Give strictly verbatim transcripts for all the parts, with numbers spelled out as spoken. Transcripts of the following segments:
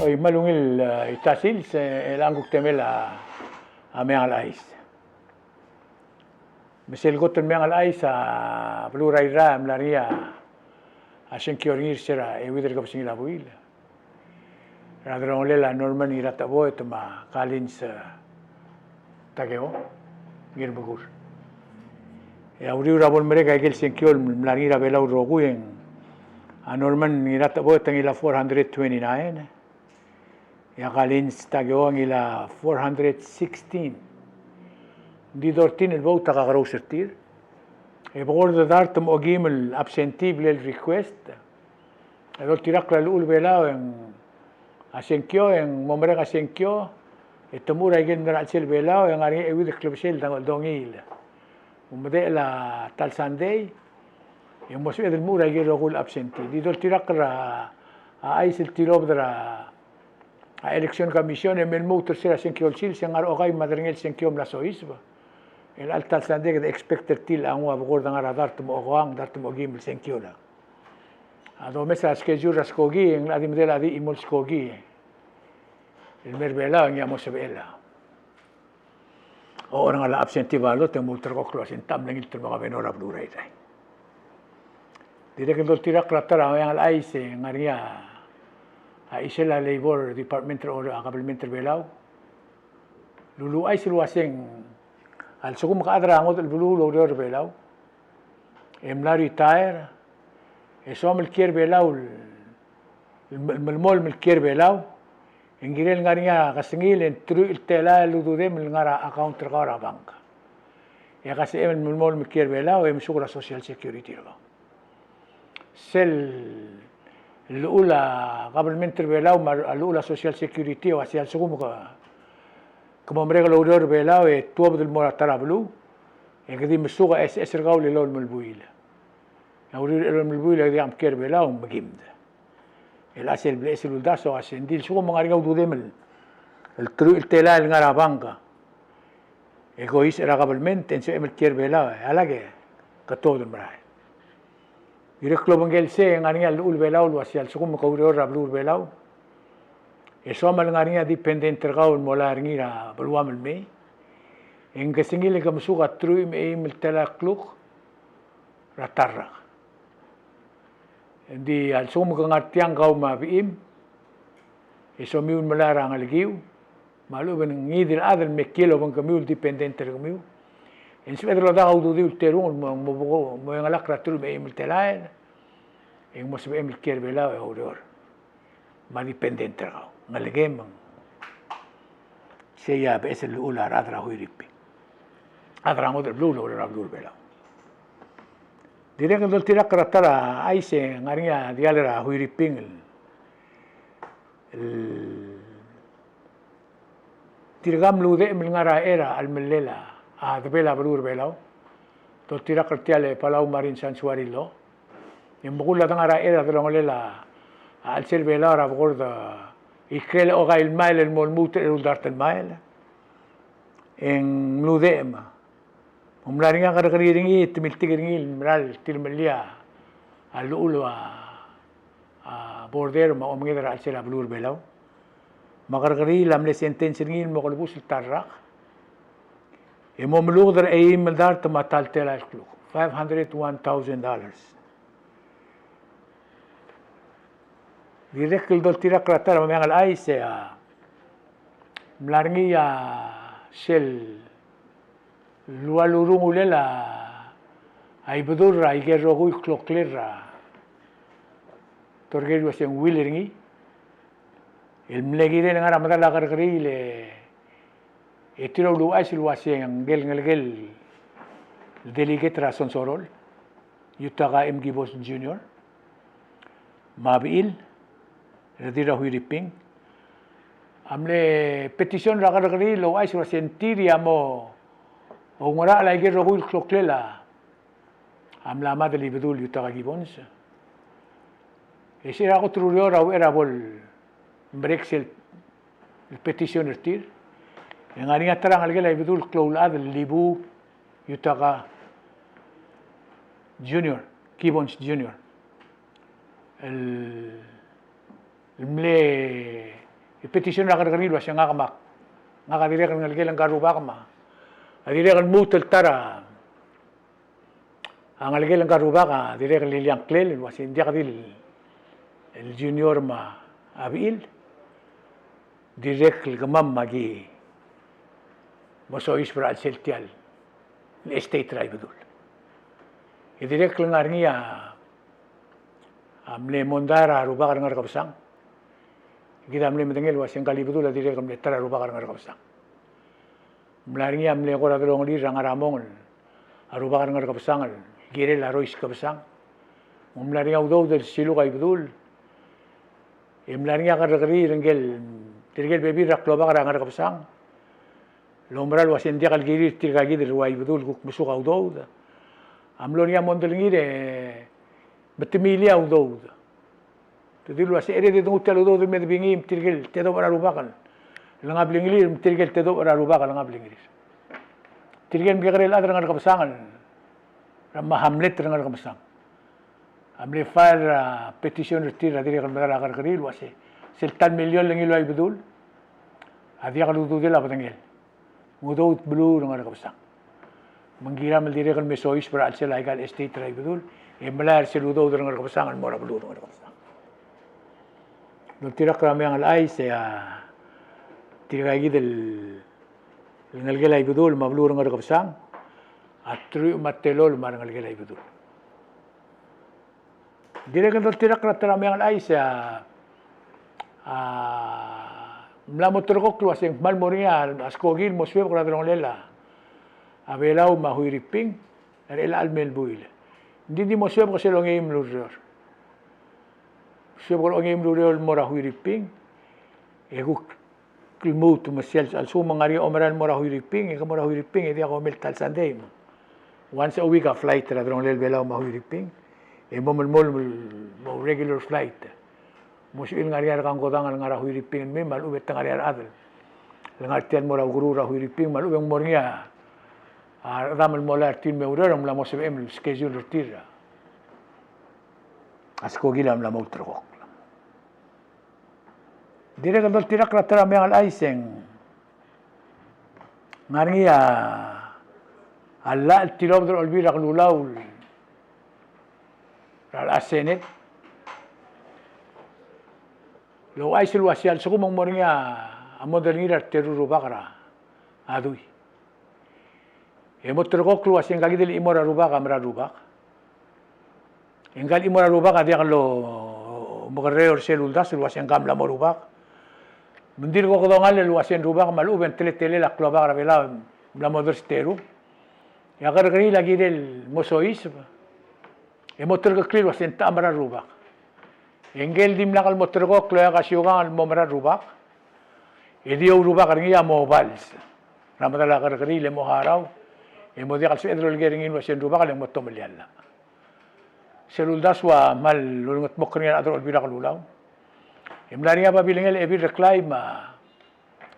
Oi, me a ungil, e, ita sils, e, el ngak a kuk temel a, a Meang el Chais. Me sel kot el Meang el Chais a beluu er a Irrai a mla er ngii a, a sengkio er ngii er se er a euid el kebesengil a buil er a delongelel a Norman Ngiratecheboet me a Collins, e, Takeo Ngirmekur. E a uriul er a bo lemerek a ikel sengkio el mla er ngii er a Belau el rokui e ng a Norman Ngiratecheboet a ngilai a four hundred twenty-nine, e a Collins Takeo a ngilai a four hundred sixteen. Ng di thirteen el vote a kakerous er tir. E bekord a dart me a okeim el absentee bla el request. E doltirakl a llechul Belau e ng a sengkio, e ng mo merek a sengkio, e te mechur a ikel mla er a chelsel Belau, e ng ngar er ngii a euid el klebesei el dongiil. Me ng medechel a ta el sandei, e ng mo sebeched el mechur a ikel rokui el absentee. Di doltirakl er a, a chais el tilobed er a, a Election Commission, e me lmuut er se er a sengkio el sils e ng ngar er a okai me a derengel sengkio el mla soiseb. El chelecha el ta el sandei e kede expect er tir el nguu a bekord a ngar er a dart me a okoang, dart me a okeim el sengkio el A domes a schedule er a skoki, e ng locha di medal a di chimo el skoki el mer Belau, e ngii a mo sebechel a ochor er ngii a absentee ballot, e ng mo ulterekokl el uasei ng techa mlengilt el mo governor er a beluu er a Irrai. Dirrek el doltirakl er a ta er a Meang el Chais e ng ngar er ngii a chisel a Labor Department er a kabelment er Belau el uluuchais el uasei ng a lsekum ke chad er a ngodech el beluu el oureor er Belau e mla retire, e soam el kiei er Belau, el, el melemolem el kiei er Belau, e ng kirel ngar er ngii a kesengil e ng teruich el telael el ududem el ngar er a account er kau er a bank. E ke sebechem el melemolem el kiei er Belau e mesuk er a Social Security er kau. Sel llechul a kabelment er Belau me a llechul a Social Security a uasei a lsekum ke, ke mo merek el oureor er Belau e tuobed el mo er a ta er a beluu, e ke di mesuk a SS er kau el elolem el buil. E a uriul er a elolem el buil e ke di mkiei er Belau e ng mekimd. El chelsel, bleches el uldasu a uasei ng di lsekum ng ngar er ngii a ududem el, el teruich el telael el ngar er a bank, e ke oisech er a kabelment e ng sebechem el kiei er Belau, e a lak e ke tuobed el merael. Dirrek el obengkel sei e ng ngar er ngii a llechul Belau el uasei a lsekum ke oureor er a beluu er Belau e soam el ngar er ngii a dependent er kau el molai er ngii er a beluam el mei, e ng kesengil e ke mesuk a teruich me a eim el telael el kluk er a ta el rak. Ng di a lsekum ke ngar tiang kau me a bechim, e somiu el melai er a ngelekiu, me a lechub e ng ngii di el chad el me kiei el obengkemiu el dependent er kemiu, e ng sebeched el odak a ududiu el terung el mo, mo, mo, mo engelakl er a teruich me a eim el telael, e ng mo sebechem el kiei er Belau e oureor me a dependent er kau. Ngelekem, me ng sei a beches el llechul a rechad er a Huiriping. Rechad er a ngodech el beluu el oureor er a beluu er Belau. Dirrek el doltirakl er a ta er a chais e ng ngar er ngii a diall er a Huiriping el, el tirka el mludechem el ngar er a chelecha el mlellel a, a debel a beluu er Belau. Doltirakl er tia el Palau Marine Sanctuary Law. E ng bekull a dengar er a chelecha el delongelel a chelsel Belau er a bekord a ikrel a okai el mail el mo lmuut er a eru el dart el mail. E ng mludechem. Me ng mla er ngii a kerrekeriil er ngii, te miltik er ngii el mera el tilemellii a llechul a, a border me a omenged er a chelsel a beluu er Belau. Me a kerrekeriil a mle sentence er ngii el mo kelebus el ta el rak. E mo meluked er a eim el dart me a ta el telael el kluk. Five hundred, one thousand dollars. Dirrek el doltirakl er a ta er a Meang el Chais e a mla er ngii a sel ua lurungulel a Ibedul er a ikel rokui el kloklel er a, te oker el uasei ng will er ngii el mle kirel ngar er a medal a kerrekeriil e, e tir a uluuchais el uasei ngike el ngelekel delegate er a Sonsorol, Yutaka M. Gibbons Junior, me a bechil, Redira Huiriping, a mle petition er a kerrekeriil el ouchais el uasei ng tir a mo oungerachel a ikel rokui el kloklel a mla mad el Ibedul Yutaka Gibbons. E se er a kot el ureor a uchei er a bo lemerek sel petition er tir, e ng ngar er ngii a ta er a ngelekel a Ibedul el klou el chad el Libu Yutaka Junior, Gibbons Junior, el, el mle petition er a kerrekeriil el uase ngak me ak, ngak a dirrek el ngelekel ngka el rubak me a dirrek el lmuut el ta er a ngelekel ngka el rubak a dirrek el ileangklel el uase ng diak di el junior me a bechil, dirrek el kemam me aki mo soiseb er a chelsel tia el estate er a Ibedul. E dirrek el ngar er ngii a mle mondai er a rubak er a Ngerkebesang. Kid a mle medengei el uase ngka el Ibedul a dirrek el mle ta er a rubak er a Ngerkebesang. Mla er ngii a mle kora delongelir er a ngar er a mong el a rubak er a Ngerkebesang el kirel a Rois Kebesang. Me ng mla er ngii a udoud el siluk a Ibedul. E mla er ngii a kerrekeriil er ngike el, tirke el bebil er a klobak er a Ngerkebesang el oumera el uase ng diak el kirir tirka kid el rua Ibedul el kuk mesuk a udoud. A mlo er ngii a mondai er ngii e me te milii a udoud. Te dilu el uase e de denguu tia el udoud el me debengii me tirke el tedobech er a rubak el ngablengelir, me tirke el tedobech er a rubak el ngablengelir. Tirke el mekekerei el chad er a Ngerkebesang el, me a hamlet er a Ngerkebesang a mle file er a petition er tir a dirrek el medal a kerrekeriil el uase sel ta el miliol el ngiluu a Ibedul a diak el ududel a bedengel. Ng udoud el beluu er a Ngerkebesang. Me ng kiram el dirrek el me soiseb er a chelsel aika el estate er a Ibedul, e melai er sel udoud er a Ngerkebesang el mo er a beluu er a Ngerkebesang. Doltirakl er a Meang el Chais e a tirka kid el ngelekel a Ibedul me a beluu er a Ngerkebesang a truich me a telolem a rengelekel a Ibedul. Dirrek el doltirakl er a ta er a Meang el Chais e a, a, mla mo ulterekokl el uase ng kmal mo er ngii a skoki el mo suebek er a delongelel a Belau me a Huiriping er chelecha el me el buil. Ng di di mo suebek sel ongeim el ureor. Suebek er a ongeim el ureor el mo er a Huiriping e kuk lmuut me sel, a lsekum ng ngar er ngii a omeral el mo er a Huiriping, e ke mo er a Huiriping e diak a omel ta el sandei me once a week a flight er a delongelel Belau me a Huiriping. E mo melemolem el mo regular flight. Mo sebechir el ngar er ngii a rekangkodang el ngar er a Huiriping el mei me a lechub e te ngar er ngii a rechad el ngar tia el mo er a ukeruul er a Huiriping me a lechub e ng mo er ngii a rechedam el mo lai er tir el me oureor e ng mla mo sebechem el schedule er tir. A skoki a mla mo ulterekokl. Dirrek el doltirakl er a ta er a Meang el Chais e ng ngar er ngii a llach el tilobed er a Olbiil er a Kelulau er a Senate el ouchais el uase a lsekum ng mo er ngii a mondai er ngii er a reteru el rubak er a dui e mo ulterekokl el uase ngka kid el chimo er a rubak a mera el rubak. E ngka el chimo er a rubak a diak lomekerreu er sel uldasu el uase ngka a mla mo rubak. Me ng dirk okedongall el uase ng rubak me a lechub e ng teletelel a klobak er a Belau e mla mo dersteru. E a kerrekeriil a kirel mo soiseb e mo ulterekeklii el uase ng techa a mera el rubak. E ngike el dimlak el mo ulterekokl el oeak a siukang el mo mera el rubak e di ourubak er ngii a mo obals er a medal a kerrekeriil e mo harau e mo diak el sebeched el oleker er ngii el uase ng rubak e le ng mo tomellii a llach. Sel uldasu a kmal ulengetmokl er ngii a rechad er a Olbiil er a Kelulau. E mla er ngii a babilengel a Ebil Reklai me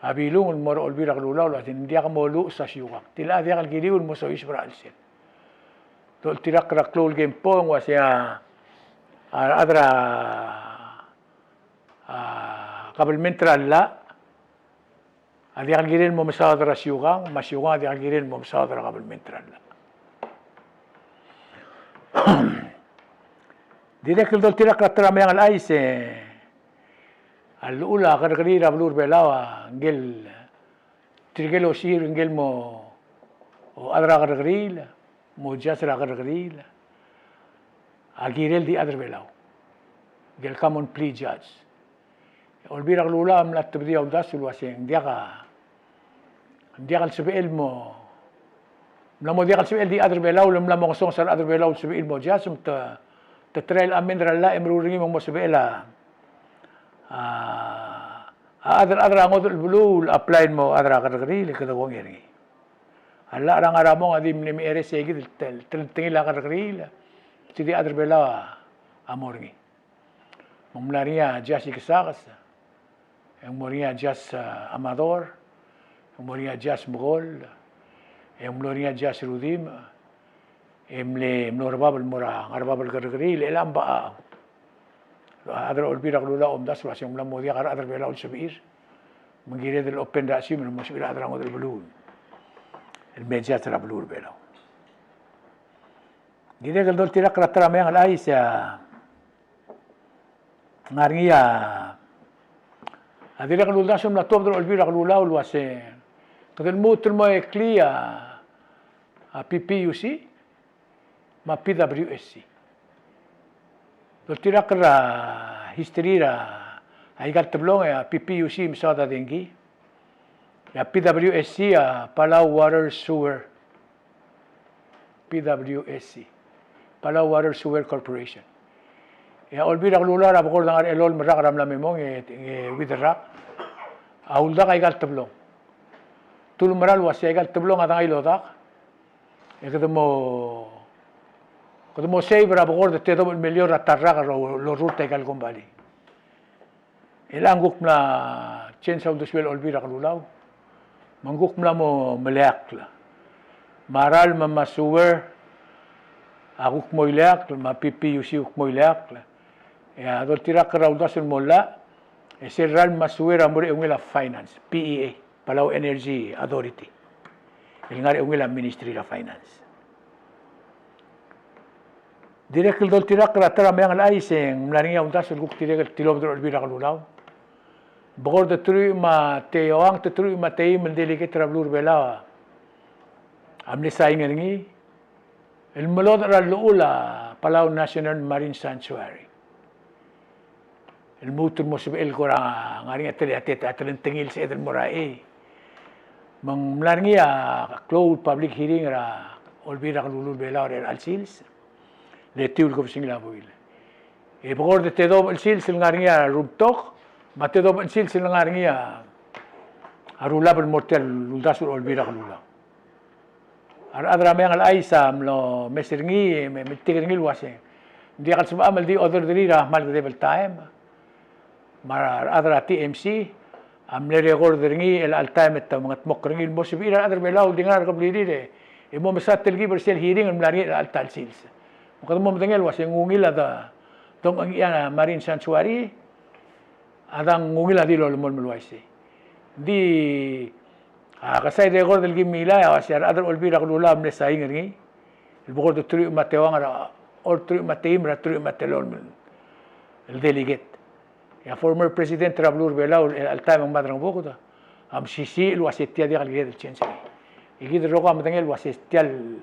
a Bilung el mo er a Olbiil er a Kelulau el uase ng diak mo luches a siukang. Tilecha diak el kiriu el mo soiseb er a chelsel. Doltirakl er a klou el kempo e ng uase a, a rechad er a, a kabelment er a llach a diak el kirel el mo mesaod er a siukang, me a siukang a diak el kirel el mo mesaod er a kabelment er a llach. Dirrek el doltirakl er a ta er a Meang el Chais e a llechul a kerrekeriil er a beluu er a Belau a ngike el tirke el osir ngike el mo chad er a kerrekeriil, mo judge er a kerrekeriil a kirel di chad er a Belau. Ngike el common pleas judge. Olbiil er a Kelulau a mla tebedii a uldasu el uase ng diak a, ng diak el sebechel el mo, mla mo diak el sebechel di chad er a Belau, le mla mo ngesonges a rechad er a Belau el sebechir el mo judge, me te, te try el amend er a llach e meruul er ngii me ng mo sebechel a, a, a chad er a, chad er a ngodech el beluu el apply el mo chad er a kerrekeriil e kede kongei er ngii. A llach er a ngar er a mong a di mle mecheres e kid el tel-, telengtengil a kerrekeriil, se di chad er a Belau a mo er ngii. Me ng mla er ngii a Judge Ikesakes, e ng mo er ngii a Judge, a, Amador, e ng mo er ngii a Judge Mekoll, e ng mlo er ngii a Judge Rudimch, e mle, mlo er bab el mo er a ngar er bab el kerrekeriil, e le a mba a, a chad er a Olbiil er a Kelulau a omdasu el uase ng mla mo diak a rechad er a Belau el sebechir. Me ng kired el open er a chesium el mo sebechir a chad er a ngodech el beluu el mei el judge er a beluu er a Belau. Dirrek el doltirakl er a ta er a meang el chais a ngar er ngii a, a dirrek el uldasu el mla tuobed er a Olbiil er a Kelulau el uase kede lmuut el mo eklii a, a P P U C me a P W S C. Doltirakl er a history er a ikal teblong e a P P U C mesaod a dengki, e a P W S C a Palau Water Sewer, P W S C, Palau Water Sewer Corporation. E a Olbiil er a Kelulau er a bekord a ngar er a elolem el rak er a mla me mong e, e uid el rak a uldak a ikal teblong. Te ulemera el uase a ikal teblong a dengai el odak e kede mo, kede mo save er a bekord el tedobech el milion er a ta el rak el lorurt a ikal kombalii. E chelechang kuk mla change a uldesuel a Olbiil er a Kelulau me ng kuk mla mo meleakl. Me a ralm me a sewer a kuk mo ileakl, me a P P U C kuk mo ileakl. E a doltirakl er a uldasu el mo llach, e sel ralm me a sewer a mo er a eungel a finance, P E A, Palau Energy Authority, el ngar er a eungel a Ministry er a Finance. Dirrek el doltirakl er a ta er a meang el chais e ng mla er ngii a uldasu el kuk dirrek el tilobed er a Olbiil er a Kelulau. Bekord a teruich me a te-, eua, te teruich me a teim el delegate er a beluu er a Belau a mle saing er ngii el melodech er a llechul a Palau National Marine Sanctuary. El lmuut el mo sebechel el kora ngar er ngii a tele-, a te-, a telengtengil el sebeched el mo er a chei. Me ng mla er ngii a klou el public hearing er a Olbiil er a Kelulau er a Belau er chelecha el sils, le tiu el kebesengil a buil. E bekord a tedobech el sils el ngar er ngii a rumtok, me a tedobech el sils el ngar er ngii a rulab el mo er tia el uldasu er a Olbiil er a Kelulau. A rechad er a meang el chais a mlo mes er ngii, me, me metik er ngii el uase ng diak el sebecham el di order er tir er a kmal kedeb el taem. Me a rechad er a T M C a mle record er ngii er chelecha el taem e te mengetmokl er ngii el mo sebechir a rechad er a Belau el di ngar er a keblirir e mo mesa telkib er sel hearing el mla er ngii er chelecha el ta el sils. Me kede mo medengei el uase ng ungil a de, dongchengchii a Marine Sanctuary, a dang ungil a di lolemolem el uaisei. Ng di, a, kesai el record el kim milai a uase a rechad er a Olbiil er a Kelulau a mle saing er ngii el bekord a teruich me a teuang er a, or teruich me a teim er a teruich me a telolem el delegate. E a former president er a beluu er a Belau er chelecha el taem a Ngmadrang Buked a mesisiich el uase tia diak el kired el change er ngii. E kid el rokui a medengei el uase tia el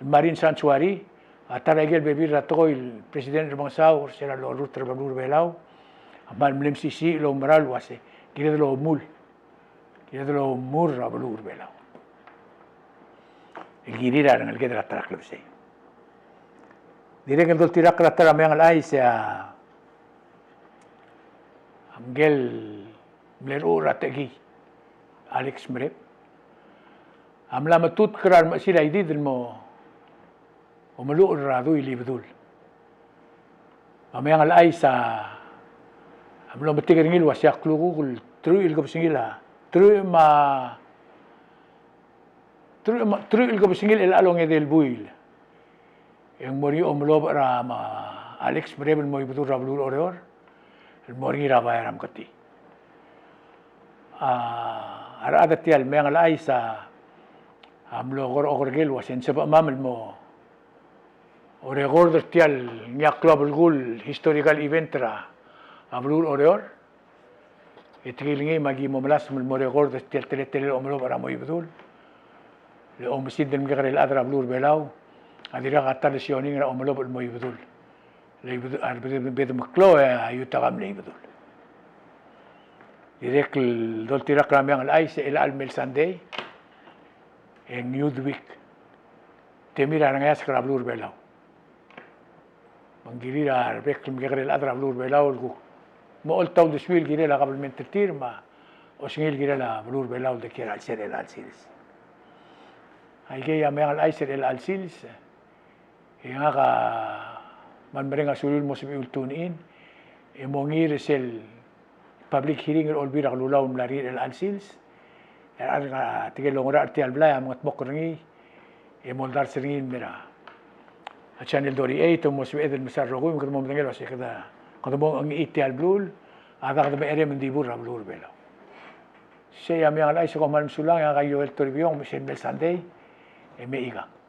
Marine Sanctuary a ta er a ikel bebil er a tekoi el President Remengesau er se er a lorurt er a beluu er a Belau a kmal mle mesisiich el oumerang el uase kired el omuul, kired el omuul er a beluu er a Belau el kirir a rengeleked er a ta er a klebesei. Dirrek el doltirakl er a ta er a meang el chais a ngike el mle rechucher er a techekii, Alex Mereb, a mla metutk er a remechesil a Idid el mo omeluchel er a dui el Ibedul. Me a meang el chais a mlo metik er ngii el uase a klukuk el teruich el kebesengil a, teruich me a, teruich me a, teruich el kebesengil er chelecha el ongedei el buil e ng mo er ngii a omelobech er a, me a Alex Mereb el mo Ibedul er a beluu er Oreor el mo er ngii er a bai er a Meketii. A, a rechad er tia el meang el chais a mlo kora okerker el uase ng sebechemam el mo orecord er tia el ngii a klou a belkul historical event er a beluu er Oreor. E te kilengei me aki mo melasem el mo record er tia el teletelel a omelobech er a mo Ibedul. Le oumesingd el mekekerei el chad er a beluu er a Belau a dirkak a ta el sioning er a omelobech el mo Ibedul. Le Ibedul, a rebedebedem el klou e a iutak a mle Ibedul. Dirrek el doltirakl er a meang el chais e chelecha el mei el Sunday e ng Youth Week. Temir a rengeasek er a beluu er a Belau. Me ng kirir a rebek el mekekerei el chad er a beluu er a Belau el kuk mo oltaut el uldesuir el kirel a kabelment er tir me a osengir el kirel a beluu er a Belau el de kiei er a chelsel er chelecha el sils. Aikei a meang el chais er chelecha el sils. E ngak a kmal mereng a suliu el mo sebechiu el tune in e mo ngii er sel public hearing er a Olbiil er a Kelulau el mla er ngii er chelecha el sils. E a rechad er a, tirke el oungerachel er tia el blai a mengetmokl er ngii e moldars er ngii el mei er a channel thirty-eight e mo sebeched el mesa el rokui me kede mo medengei el uase kede, kede mo ngii tia el beluu a dang kede mecherei me ng di bur er a beluu er a Belau. Sei a Meang el Chais, kom kmal mesulang, e ngak a Joel Toribiong, me sel mle Sunday e mechikang.